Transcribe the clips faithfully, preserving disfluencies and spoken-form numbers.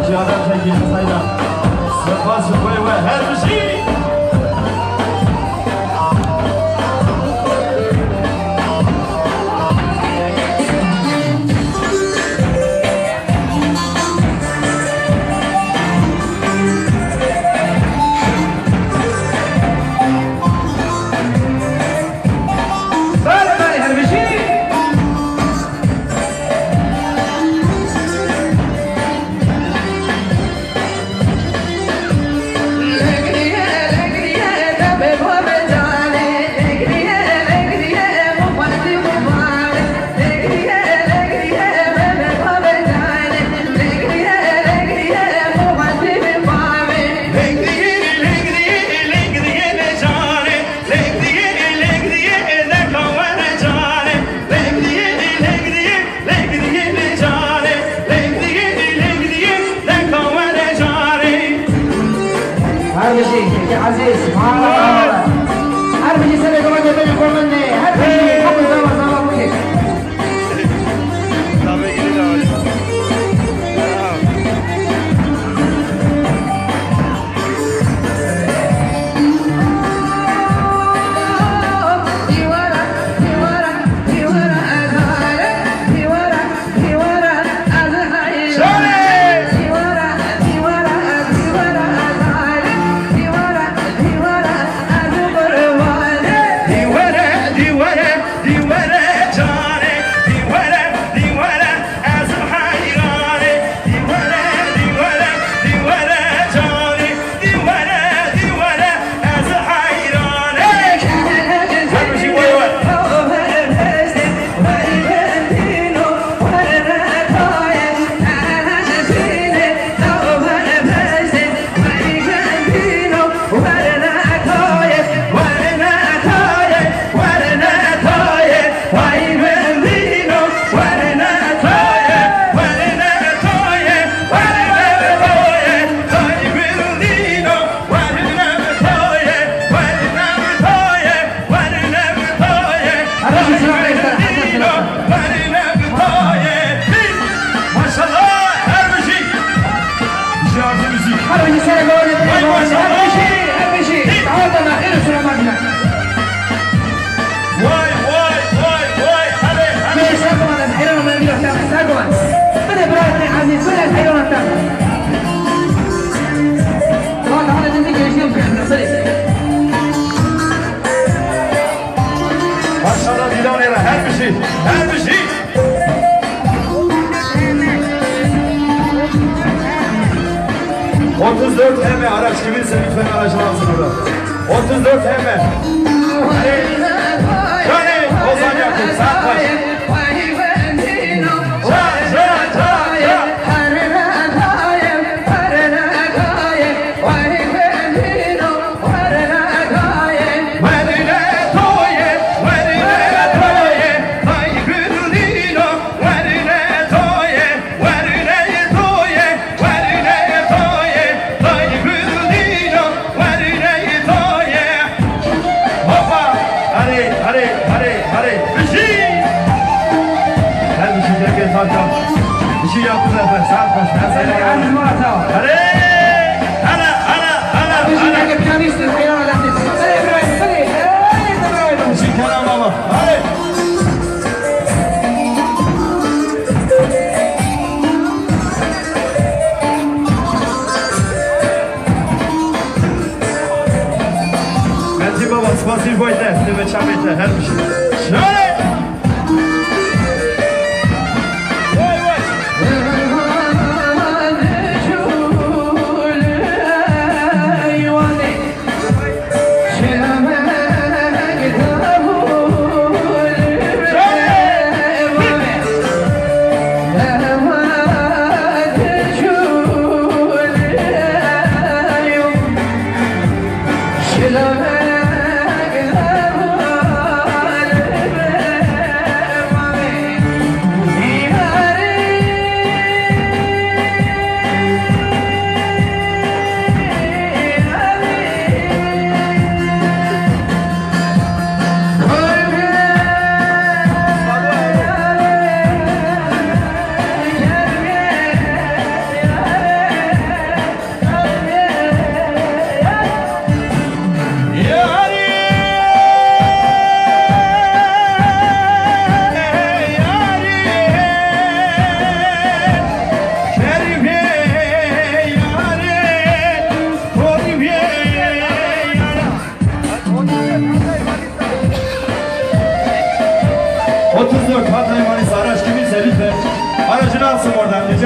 Cî Adem Cengîz, Taylan. Spas ji bo we, her bijî. Belê, belê, her bijî. Her bijî, kekê Ezîz, subhanallah. Her bijî, serê gava dê bêne xwe min nê. Her bijî, hemû zava, zava bûye. Maşallah, her bijî. Ji Arzu Müzik. Her bijî, serê gava dê bêne xwe min nê. Her bijî, her bijî. Daweta me xêr û selamet be. Vay, vay, vay, vay. Hadi, hadi. Bidê ser koman, ez heyran me bîra te, ser koman. Bidê birayê te Ezîz, bidê heyran te. Tamam, tamam, ez ê gelişine bikevim, bidê. Maşallah, dîlanê re, her bijî, her bijî. Otuz dört M, araç kiminse lütfen aracını alsın burada. Otuz dört M. Hadi. Hadi. Ozan Yakup, saat kaç? Ça, ça, ça, ça. Hopa! Hadi, hadi, hadi, hadi. Bijî! Her bijî, gelin sağ ol. Bijî yaptı zaten, saat başı. Hadi, hadi, hadi. Hadi! Hala, hala, hala, hala. Bijî, gelin piyanist, heyran edersin. Hadi, İbrahim, hadi. Hadi, İbrahim. Bijî, Kerem baba. Hadi. Mendî baba, spasî boy te, te ve çavê te, her bir şey. Şöyle! Vay vay!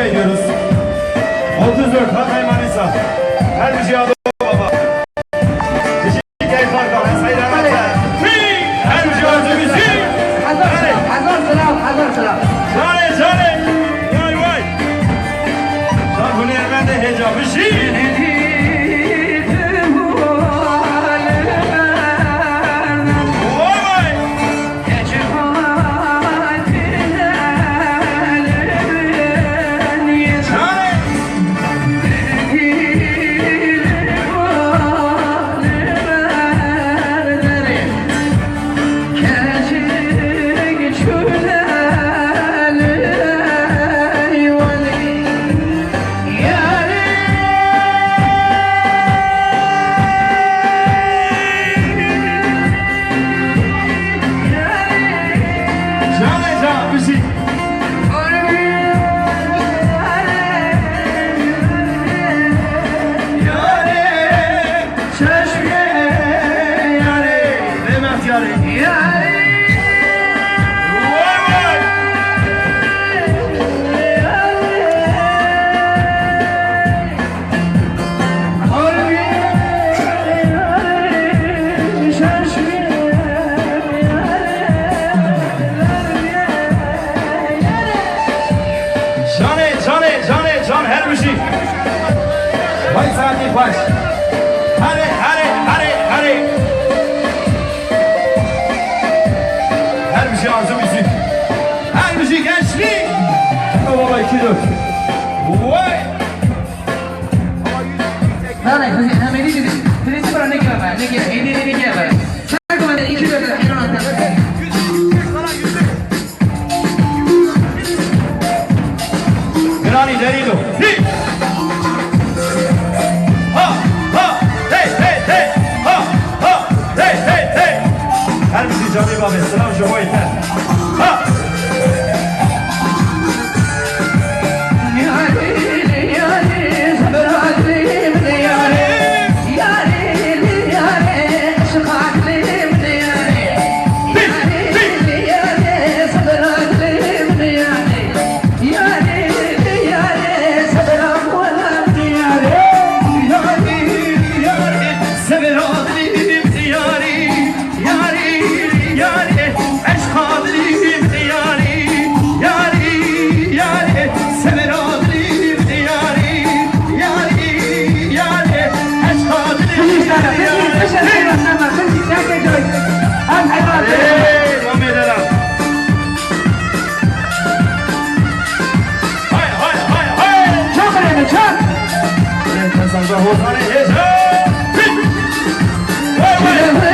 ediyoruz. Otuz dört Hatay Manisa. Her bir şey aldı baba. Teşekkür ederim. Hayır, hayır, hayır. Her bir şey aldı bizi. Hazır, hazır, sınav, hazır, sınav. Çare, çare. Vay, vay. Şarkı Ermeni heyecanı. Vay, vay. Çeşmê yarê, bêbextiyarê. Yarê. Vay vay. Canê, canê, canê, can her bijî. Vay saetî xweş. Herê, herê, herê, herê. Her bijî arzu bijî. Her bijî gençlik. Baba iki dört. Vay. Nane, hadi, hemen iyi dedi. Birisi bana ne gelme, ne gelme, hediye ne gelme. Sen bana iki dört, hadi, hadi. Giranî derî do. Hî! Ha, ha, hey, hey, hey! Ha, ha, hey, hey, hey! Her bijî canê bavê, silav ji bo te. Ha! Hey, Ramê Dera. Hay, hay, hay, hay! Çak hele, çak! Hey, Hasan Şah, Hasan, hey, hey! Vay, vay!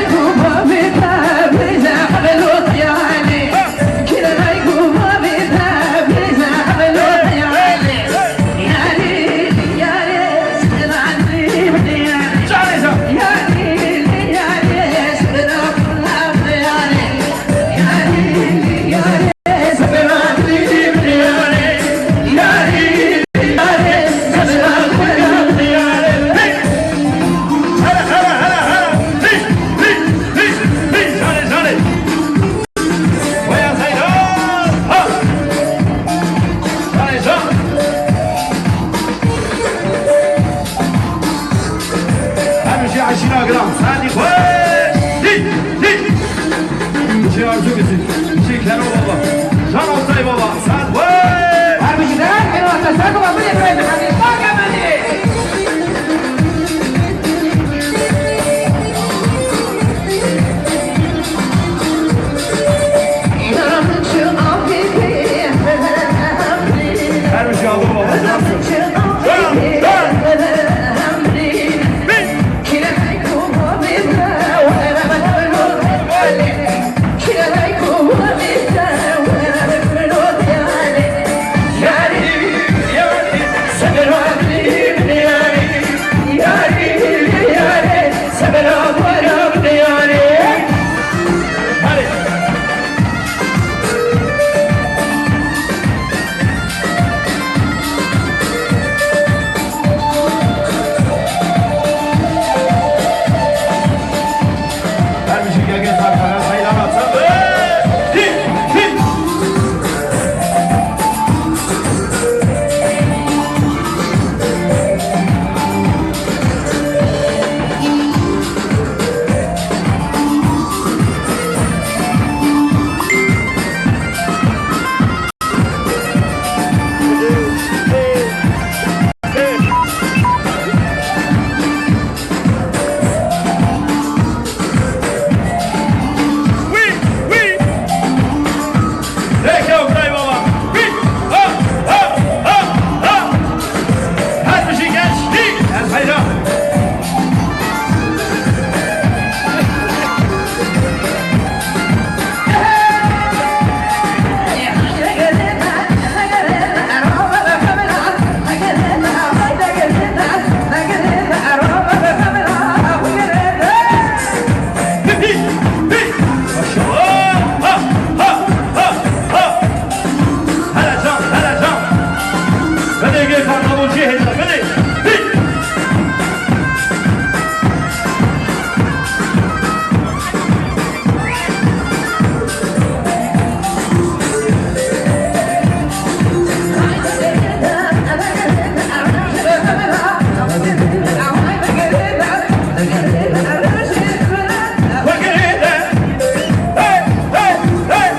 Her bir şey aşina gram. Sadi. Hey! Hey! Hey! Şey Arzu bizi. Şey Kero baba. Can Altay baba. Sadi. Hey! Her bir şey de, Kero Altay. Sadi baba. Hadi, hadi, hadi. Bak hemen. Her bir şey aldım baba. Cansın. Dön, dön. Dêgê karnabolciyê hêdî, bidê. Hî! Hey, hey, hey!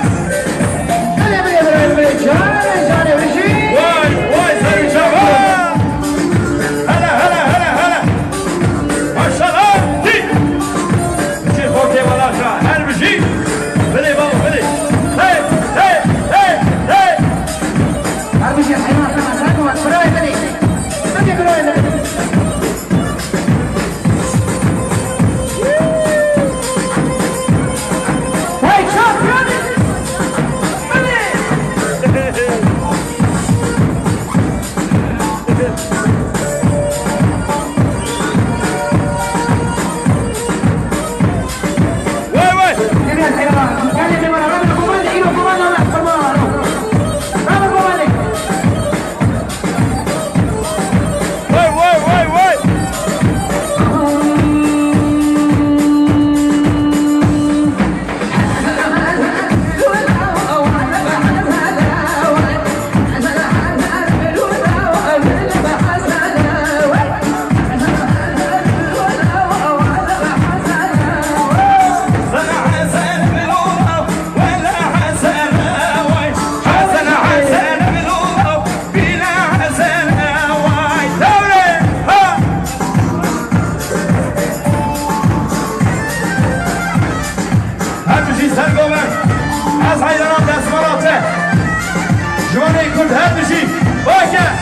Belê, belê, belê, belê, canê, canê, bijî. Vay, vay, serî çava. Hele, hele, hele, hele. Maşallah. Hî. Bijî xortê welaja, her bijî. Bidê babo, bidê. Hey, hey, hey, hey. Her bijî, heyvan, heyvan, heyvan, birayê bidê. Bidê, birayê bidê. Hey, çap, çap. Vay, vay. Vay, vay, vay, vay. Her bijî sergover. Ez heyranan destmala te. Ciwanê Kurd her bijî. Bake.